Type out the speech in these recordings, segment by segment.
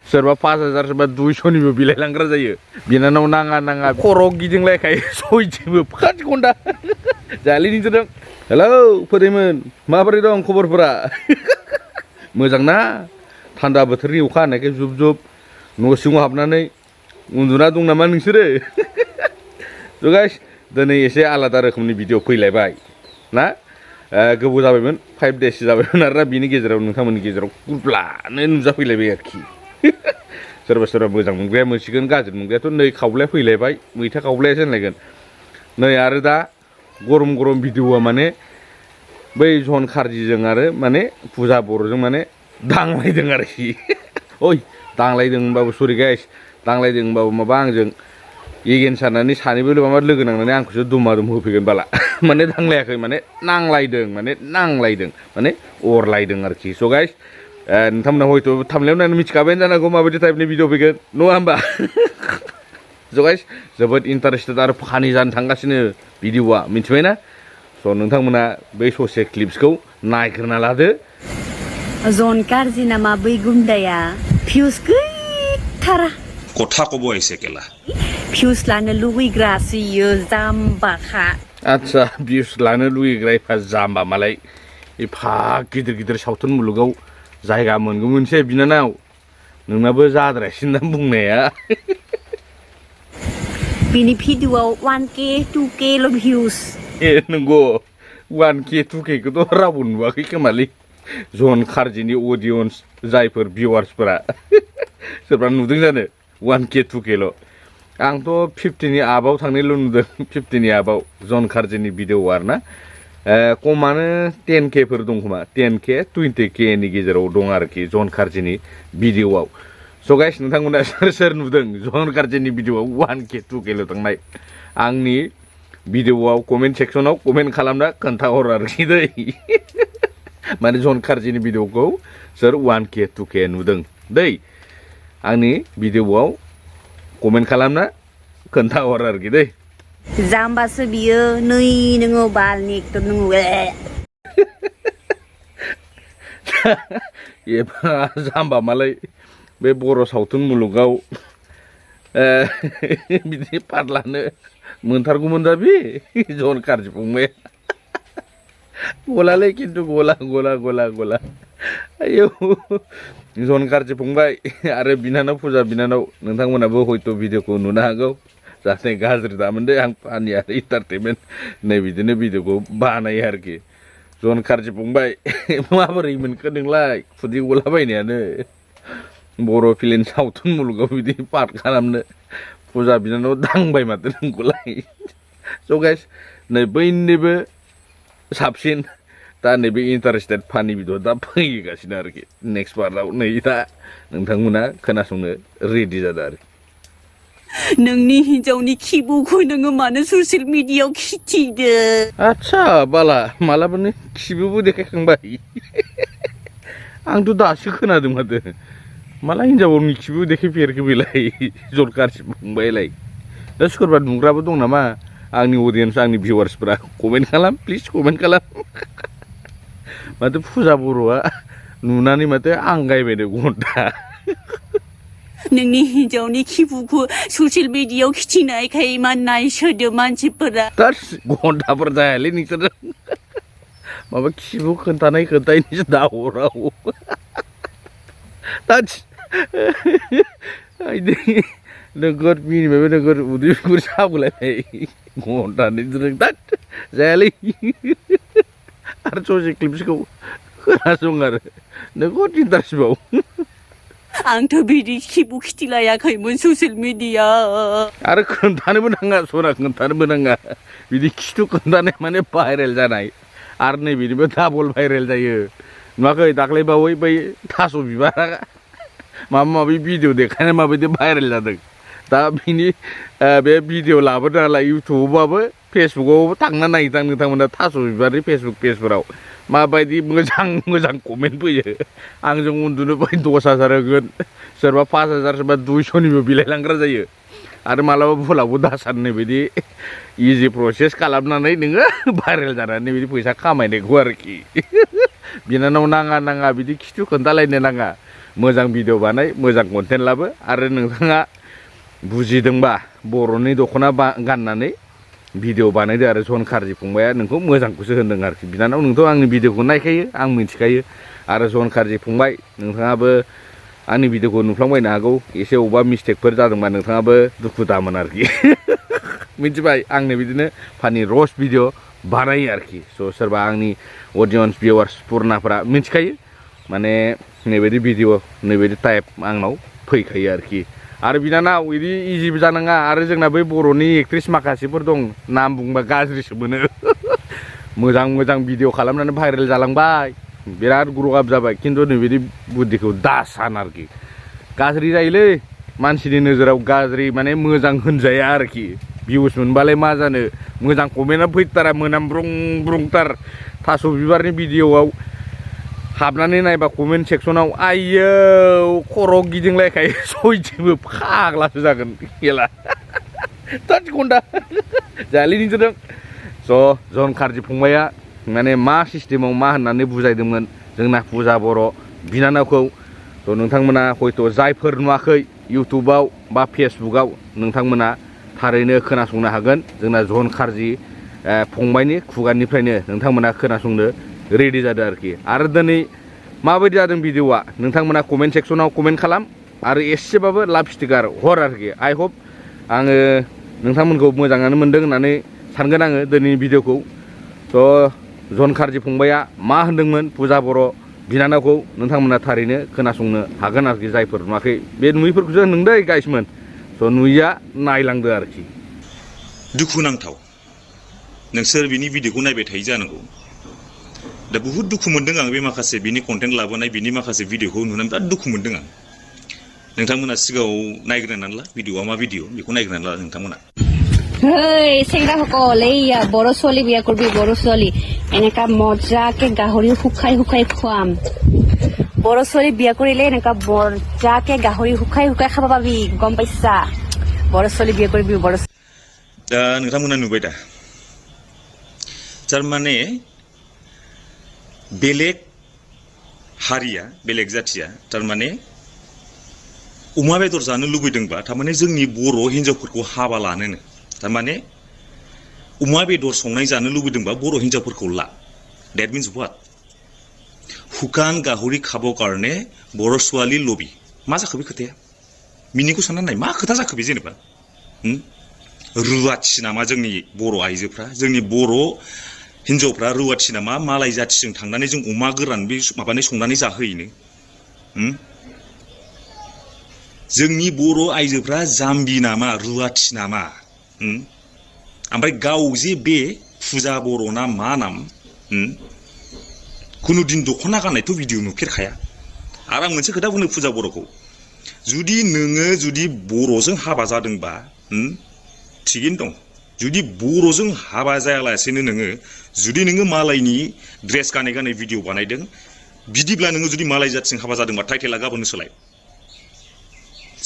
सोरबा 5,000 सोरबा 200निबो बिलायलांग्रा जायो बिनानाव नाङा खर' गिदिंलायखायो सयथिबो फास घन्टा जालि निजों हेलौ फोरैमोन माबोरै दं खबरफोरा मोजां ना थान्दा बोथोरनि अखा हानायखाय जुब जुब न' सिङाव हाबनानै उन्दुना दं नामा नोंसोरो स' गाइस दिनै एसे आलादा रोखोमनि भिडिअ फैलायबाय ना गोबाव जाबायमोन 5 days जाबायमोन आरोना बिनि गेजेराव नोंथांमोननि गेजेराव गुब्लानो नुजाफैलायबाय आरोखि सोरबा सोरबा मोजां मोनग्राया मोनसिगोन गाज्रि मोनग्रायाथ' नै खावलाया फैलायबाय मैथा खावलायासो होनलायगोन नै आरो दा गरम भिडिअआ माने बै जन खारजिजों आरो माने फुजा बर'जों माने दांलायदों आरोखि ओइ दांलायदों होनबाबो सरि गाइस दांलायदों होनबाबो माबा आंजों एगेन्स्ट जानानै सानैबो माबा लोगो नांनानै आंखौसो दुमा दुम होफैगोन बाला माने दांलायाखै माने नांलायदों माने अरलायदों आरोखि स' गाइस नोंथांमोना हयथ' थामलायाव नायनानै मिथिखाबायानो जानांगौ माबायदि टाइपनि भिडिअ फैगोन नङा होमबा स' गाइस जोबोद इन्टारेस्टेड आरो फानि जानो थांगासिनो भिडिअआ मिथिबायना स' नोंथांमोना बै ससे क्लिप्सखौ नायग्रोना लादो जन कारजि नामा बै गुन्दाया भिउस गैथारा कथाखौबो एसे केला भिउस लानो लुबैग्रासो इयो जाम्बाखा आच्छा भिउस लानो लुबैग्रा एफा जाम्बा मालाय एफा गिदिर सावथुन मुलुगाव जायगा मोनगौमोनसै बिनानाव नोंनाबो जाद्रायसिन बुंनाया बिनि भिडिअआव 1K 2K ल' भिउस नंगौ 1K 2K खौथ' रावबो नुवाखै खोमालै जन खारजिनि अडियन्स जायफोर भिउवार्सफोरा सोरबा नुदों जानो 1K 2K ल' आंथ' 50नि आबाव थांनायल' नुदों 50नि आबाव जन खारजिनि भिडिअ आरोना खमानो 10K फोर दं खोमा 10K 20K नि गेजेराव दं आरोखि जन खारजिनि भिडिअआव स' गाइस नोंथांमोना सोर नुदों जन खारजिनि भिडिअआव 1K 2K ल' थांनाय आंनि भिडिअआव कमेन्ट सेक्सनाव कमेन्ट खालामना खोन्थाहर आरोखि दै माने जन खारजिनि भिडिअखौ सोर 1K 2K नुदों दै आंनि भिडिअआव कमेन्ट खालामना खोन्थाहर आरोखि दै जाम्बासो बियो नै नोङो बालनि एक्टर नोङो एफा जाम्बा मालाय बे बर' सावथुन मुलुगाव बिदि पार्ट मोनथारगौमोन दा बे जन खारजि फंबाया गलालै खिन्थु गला आयौ जन खारजि फंबाय आरो बिनानाव फुजा बिनानाव नोंथांमोनाबो हयथ' भिडिअखौ नुनो हागौ जाहाथे गाज्रि दामोनदे आं फानि आरो इन्टारटेनमेन्ट नै बिदिनो भिडिअखौ बानायो आरोखि जन खारजि फंबाय माबोरै मोनखो नोंलाय खुदै गलाबायनायानो बर' फिल्म सावथुन मुलुगाव बिदि पार्ट खालामनो फुजा बिनानाव दांबाय माथो नोंखौलाय स' गाइस नै बैनिबो साबसिन दा नैबे इन्टारेस्टेड फानि भिडिअ दा फैगासिनो आरोखि नेक्स्ट पार्टआव नै दा नोंथांमोना खोनासंनो रेडि जादों आरोखि नोंनि हिन्जावनि खिबुखौ नोङो मानो ससियेल मिडियायाव खिथिदो आच्छा बाला मालाबानो खिबुबो देखायखांबाय आंथ' दासो खोनादों माथो माला हिन्जावनि खिबु देखायफेरखो बेलाय जन खारजि फंबायलाय दा सोरबा नुग्राबो दं नामा आंनि अडियन्स आंनि भिउवार्सफोरा कमेन्ट खालाम प्लिज कमेन्ट खालाम माथो फुजा बर'आ नुनानै माथो आंगायबायनो घन्टा नोंनि हिन्जावनि खिबुखौ ससियेल मिडियायाव खिथिनायखाय मा नायसोदो मानसिफोरा घन्टाफोर जायालै नोंसोर माबा खिबु खोन्थायनिसो दावराव नोगोद मिनिबायबो नोगोद उदै सागुलायबाय घन्टानै जायालै आरो ससे क्लिप्सखौ खोनासं आरो नोगोद इन्टारेस्टबाव आंथ' बिदि खिबु खिथिलायाखैमोन ससियेल मिडिया आरो खोन्थानोबो नाङा सना खोन्थानोबो नाङा बिदि खिथु खोन्थानाय माने भाइरेल जानाय आरो नै बिनिबो डाबल भाइरेल जायो नुवाखै दाख्लैबावै बै थास' बिबारा माबा माबि भिडिअ देखायनाय माबायदि भाइरेल जादों दा बिनि बे भिडिअ लाबोदों नालाय इउटुबावबाबो फेसबुकआवबो थांना नायदां नोंथांमोना थास' बिबारनि फेसबुक पेजफोराव माबायदि मोजां कमेन्ट फैयो आंजों उन्दुनो बै 10,000 होगोन सोरबा 5,000 सोरबा 200निबो बिलायलांग्रा जायो आरो मालाबा भुलावबो दासाननाय बायदि इजि प्रसेस खालामनानै नोङो भाइरेल जानानै बिदि फैसा खामायनायखौ आरोखि बिनानाव नाङा बिदि खिथु खोन्थालायनो नाङा मोजां भिडिअ बानाय मोजां कन्टेन्ट लाबो आरो नोंथाङा बुजिदोंबा बर'नि दख'ना गाननानै भिडिअ बानायदो आरो जनखारजि फंबाया नोंखौ मोजांखौसो होनदों आरोखि बिनानाव नोंथ' आंनि भिडिअखौ नायखायो आं मिथिखायो आरो जनखारजि फंबाय नोंथाङाबो आंनि भिडिअखौ नुफ्लांबायनो हागौ एसे अबेबा मिस्टेकफोर जादोंबा नोंथाङाबो दुखु दामोन आरोखि मिथिबाय आंनो बिदिनो फानि रस्ट भिडिअ बानायो आरोखि स' सोरबा आंनि अडियन्स भिउवार्स पुरनाफोरा मिथिखायो माने नैबायदि भिडिअ नैबायदि टाइप आंनाव फैखायो आरोखि आरो बिनानाव बिदि इजिबो जानाङा आरो जोंना बै बर'नि एक्ट्रिस माखासेफोर दं नाम बुंबा गाज्रिसो मोनो मोजां मोजां भिडिअ खालामनानै भाइरेल जालांबाय बिराद ग्र' आप जाबाय खिन्थु नैबायदि बुद्धिखौ दा सान आरोखि गाज्रि जायोलै मानसिनि नोजोराव गाज्रि माने मोजां होनजाया आरोखि भिउस मोनबालाय मा जानो मोजां कमेन्टआ फैथारा मोनामब्रुं ब्रुंथार थास' बिबारनि भिडिअआव हाबनानै नायबा कमेन्ट सेक्सनाव आयौ खर' गिदिंलायखायो सयथिबो फाग्लासो जागोन खेला ताटखन्दा जायालै नोंसोरजों स' जनखारजि फंबाया माने मा सिस्टेमाव मा होननानै बुजायदोंमोन जोंना फुजा बर' बिनानावखौ थ' नोंथांमोना हयथ' जायफोर नुवाखै इउटुबाव बा फेसबुकाव नोंथांमोना थारैनो खोनासंनो हागोन जोंना जनखारजि फंबायनि खुगानिफ्रायनो नोंथांमोना खोनासंनो रेडि जादों आरोखि आरो दिनै माबायदि जादों भिडिअआ नोंथांमोना कमेन्ट सेक्सनाव कमेन्ट खालाम आरो एसेबाबो लाभ स्टिकार हर आरोखि आइ होप आङो नोंथांमोनखौ मोजाङानो मोनदों होननानै सानगोन आङो दिनैनि भिडिअखौ थ' जनखारजि फंबाया मा होनदोंमोन फुजा बर' बिनानावखौ नोंथांमोना थारैनो खोनासंनो हागोन आरोखि जायफोर नुवाखै बे नुयैफोरखौसो होनदों दै गाइसमोन थ' नुयैया नायलांदो आरोखि दुखुनांथाव नोंसोर बिनि भिडिअखौ नायबाय थायो जानांगौ दा बुहुद दुखु मोनदों आं बे माखासे बिनि कन्टेन्ट लाबोनाय बिनि माखासे भिडिअखौ नुनानै बिराद दुखु मोनदों आं नोंथांमोना सिगाङाव नायग्रोनानै ला भिडिअआ मा भिडिअ बेखौ नायग्रोनानै ला नोंथांमोना Hey, সেংৰাসকল এইয়া বড়ো ছোৱালী বিয়া কৰিবি বড়ো ছোৱালী এনেকা মজাকে গাহৰি শুকাই শুকাই খুৱাম বড়ো ছোৱালী বিয়া কৰিলে এনেকা মজাকে গাহৰি শুকাই শুকাই খাব পাবি গম পাইছা বড়ো ছোৱালী বিয়া কৰিবি বড়ো दा नोंथांमोना नुबाय दा थारमाने बेलेग हारिया बेलेग जाथिया थारमाने अमा बेदर जानो लुबैदोंबा थारमाने जोंनि बर' हिन्जावफोरखौ हाबा लानोनो थारमाने अमा बेदर संनाय जानो लुबैदोंबा बर' हिन्जावफोरखौ ला डेट मिन्स व्हाट हुकान गाहरि खाबो कारणे बर' ছোৱালী लबि मा जाखो बे खोथाया मिनिंखौ साननानै नाय मा खोथा जाखो बे जेनेबा रुवाथि नामा जोंनि बर' आइजोफ्रा जोंनि बर' हिन्जावफ्रा रुवाथि नामा मालाय जाथिजों थांनानै जों अमा गोरान बे माबानै संनानै जाहोयैनो जोंनि बर' आइजोफ्रा जाम्बि नामा रुवाथि नामा ओमफ्राय गाव जे बे फुजा बर' ना मा नाम खुनु दिन दख'ना गाननायथ' भिडिअ नुफेरखाया आरो आं मोनसे खोथा बुंनो फुजा बर'खौ जुदि नोङो जुदि बर'जों हाबा जादोंबा थिगैनो दं जुदि बर'जों हाबा जायालासेनो नोङो जुदि नोङो मालायनि ड्रेस गानै गानै भिडिअ बानायदों बिदिब्ला नोङो जुदि मालाय जाथिजों हाबा जादोंबा टाइटेला गाबोननो सोलाय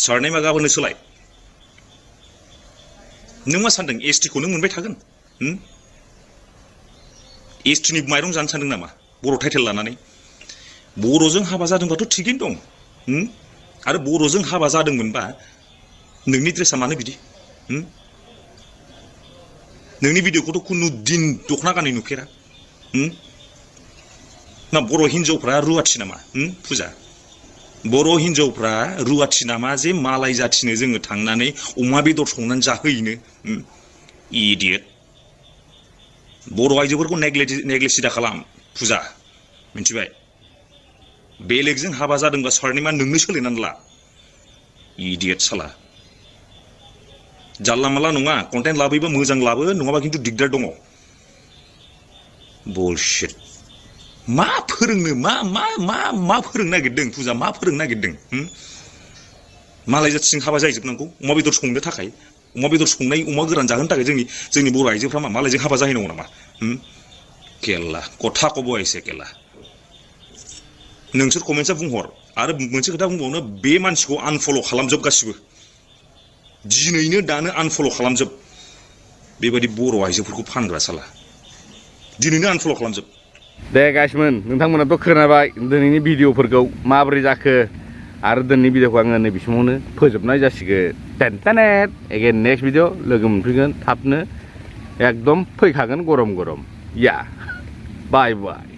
सारनेमा गाबोननो सोलाय नों मा सानदों एसटिखौ नों मोनबाय थागोन एसटिनि माइरं जानो सानदों नामा बर' टाइटेल लानानै बर'जों हाबा जादोंबाथ' थिगैनो दं आरो बर'जों हाबा जादोंमोनबा नोंनि ड्रेसा मानो बिदि नोंनि भिडिअखौथ' खुनु दिन दख'ना गानै नुफेरा ना बर' हिन्जावफ्रा रुवाथि नामा फुजा बर' हिन्जावफ्रा रुवाथि नामा जे मालाय जाथिनो जोङो थांनानै अमा बेदर संनानै जाहोयैनो इडियट बर' आइजोफोरखौ नेग्लेक्ट खालाम फुजा मिथिबाय बेलेगजों हाबा जादोंबा सारनेमा नोंनो सोलायनानै ला इडियट साला जानला माला नङा कन्टेन्ट लाबोयोबा मोजां लाबो नङाबा खिन्थु दिगदार दङ बुलशिट मा फोरोंनो मा फोरोंनो नागिरदों फुजा मा फोरोंनो नागिरदों मालाय जाथिजों हाबा जाहैजोबनांगौ अमा बेदर संनो थाखाय अमा बेदर संनाय अमा गोरान जाहोनो थाखाय जोंनि बर' आइजोफ्रा मा मालायजों हाबा जाहैनांगौ नामा केला कथा कब एसे केला नोंसोर कमेन्टसा बुंहर आरो मोनसे खोथा बुंबावनो बे मानसिखौ आनफल' खालामजोब गासिबो दिनैनो दानो आनफल' खालामजोब बेबायदि बर' आइजोफोरखौ फानग्रा साला दिनैनो आनफल' खालामजोब दे गाइसमोन नोंथांमोनाथ' खोनाबाय दिनैनि भिडिअफोरखौ माबोरै जाखो आरो दिनैनि भिडिअखौ आङो नैबे समावनो फोजोबनाय जासिगोन टेनटेनेट एगेन नेक्स्ट भिडिअ लोगो मोनफैगोन थाबनो एकदम फैखागोन गरम गरम या बाय बाय